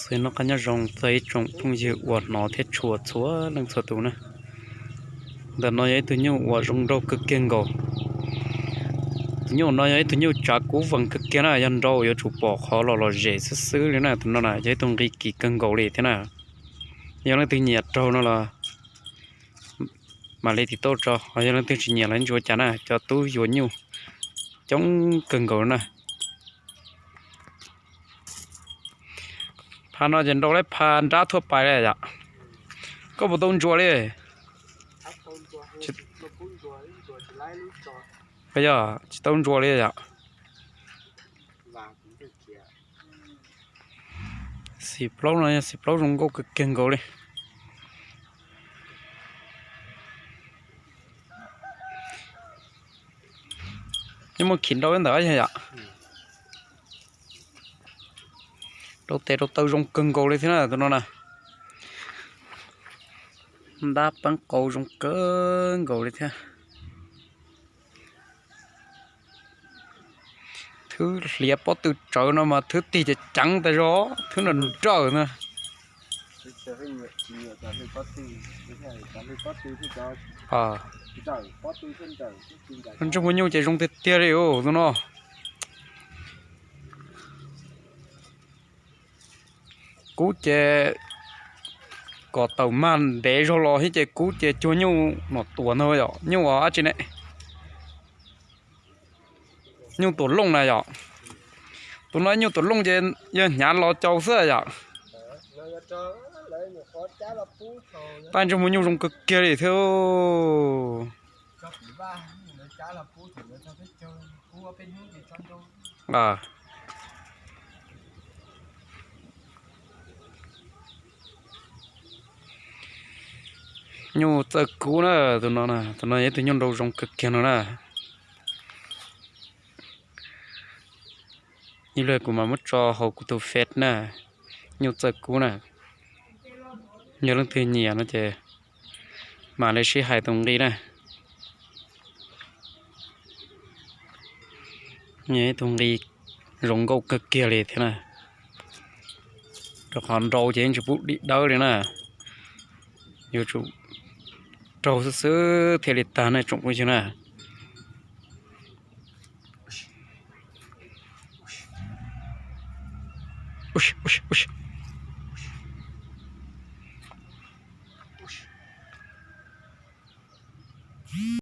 Phooj ywg noj qab nyob zoo txog ib tsoom phooj ywg uas hnov thiab tshua txhua leej txhua tus na. Ntawm no yog ib tug nyuj uas zoo nraug kawg kiag nkaus. Tus nyuj no yog ib tug nyuj tsav kub vees kawg kiag na, yog nraug yuav tsum pom qhov los lom zem xwb xwb li na. Tus no na yog ib tug nqi kim kawg nkaus li thiab na. Yog leej twg nyiam raug no los mam li tiv tauj tso, ho yog leej twg tsis nyiam los tsis ua cas na, cov tub yuav nyuj coob kawg nkaus na. Pha no ces nrau laib pha nrab thuaj pais li yom. Koj puas tau ntsuas li? Yog tsis tau ntsuas li yom. Xim plaub no yog xim plaub zoo nkauj kawg kiag nkaus li. Yeej muaj khim nrau ib ntawm yog yom. Rau tes rau taw zoo kawg nkaus li thiab na tus no na. Ntab peeb qau zoo kawg nkaus li thiab. Thwb hliav pob tw tsawv no mas thwb tig ceev ceev tas zog, thwb nrawm nrawm na. Ntsej muag nyuj ces zoo tiag tiag li tus no. Kub ces kom tawm mag ntev zog los thiab ces kub ces cuag nyuj nom tuam ntag yom, nyuj dab tsi ne? Nyuj tuam looj na yom. Tus no nyuj tuam looj ces yog hnyav los cau xwb yom. Tab ntsej muag nyuj zoo kawg kiag li thiab. Nyuj txawj kub na, tus no, tus no yog ib tug nyuj nraug zoo kawg kiag no na. Ib pliag kuv mam muab tso hauv kuv tus Face na, nyuj txawj kub na. Yog leej twg nyiam no ces mam li sib hais tus nqi na. Ib tug nqi zoo nkauj kawg kiag li thiab na. Rau qhov nrau ces yeej tsis pub dim dawb li na. Yuav tsum raug xwb xwb thiaj li tag na tsoom phooj ywg na.